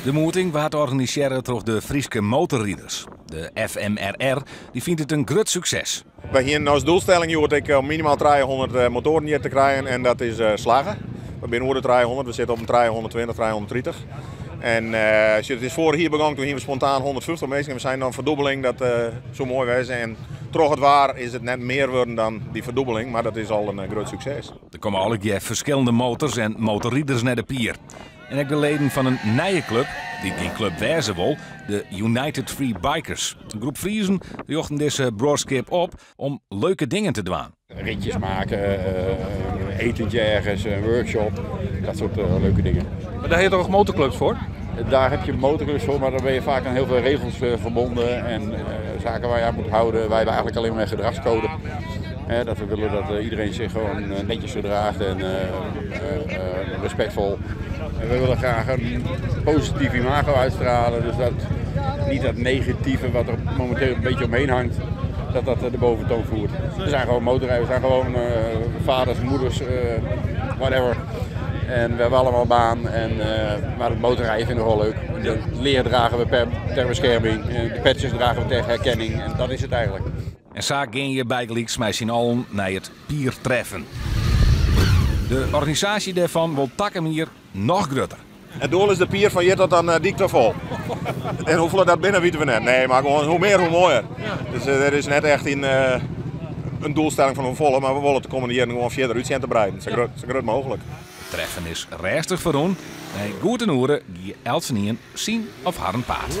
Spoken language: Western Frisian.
De moeting waard organisearre troch de Fryske Motorriders. De FMRR dy fynt it in grut sukses. Wy hienen as doelstelling hjoed ek om minimaal 300 motoaren hjir te krijen en dat is slagge. We binne oer de 300, we sitte op in 320, 330. En it is foarich jier begûn, doe hienen we spontaan 150 minsken en we seinen dan ferdûbeling, dat soe moai wêze. En troch it waar is it net mear wurden dan dy ferdûbeling, mar dat is al in grut sukses. Der komme allegear ferskillende motors en motorriders nei de pier. En ek de leden fan in nije klup, dy't gjin klup wêze wol, de United Free Bikers. In groep Friezen rjochten dizze bruorskip op om leuke dingen te dwaan. Ritjes maken, etentje ergens, een workshop, dat soort leuke dingen. Maar daar heb je toch motorclubs voor? Daar heb je motorclubs voor, maar dan ben je vaak aan heel veel regels verbonden en zaken waar je aan moet houden. Wij hebben eigenlijk alleen maar een gedragscode. Dat we willen dat iedereen zich gewoon netjes gedraagt en respectvol. En we willen graag een positief imago uitstralen, dus dat niet dat negatieve wat er momenteel een beetje omheen hangt, dat dat de boventoon voert. We zijn gewoon motorrijders, we zijn gewoon vaders, moeders, whatever. En we hebben allemaal baan, maar het motorrijden vinden we wel leuk. De leer dragen we ter bescherming, de patches dragen we ter herkenning en dat is het eigenlijk. En sa gean je bygelyks mei syn allen nei it piertreffen. De organisaasje dêrfan wol takom jier noch grutter. It doel is de pier fan hjir tot oan de dyk ta fol. En hoefolle dat binne witte we net. Nee, mar gewoan hoe mear hoe moaier. Dus der is net echt in doelstelling fan hoefolle, mar we wolle it de kommende jierren gewoan fierder út sjen te breiden, sa grut mooglik. It treffen is rêstich ferrûn. Nei goed in oere gie eltsenien syn of harren paad.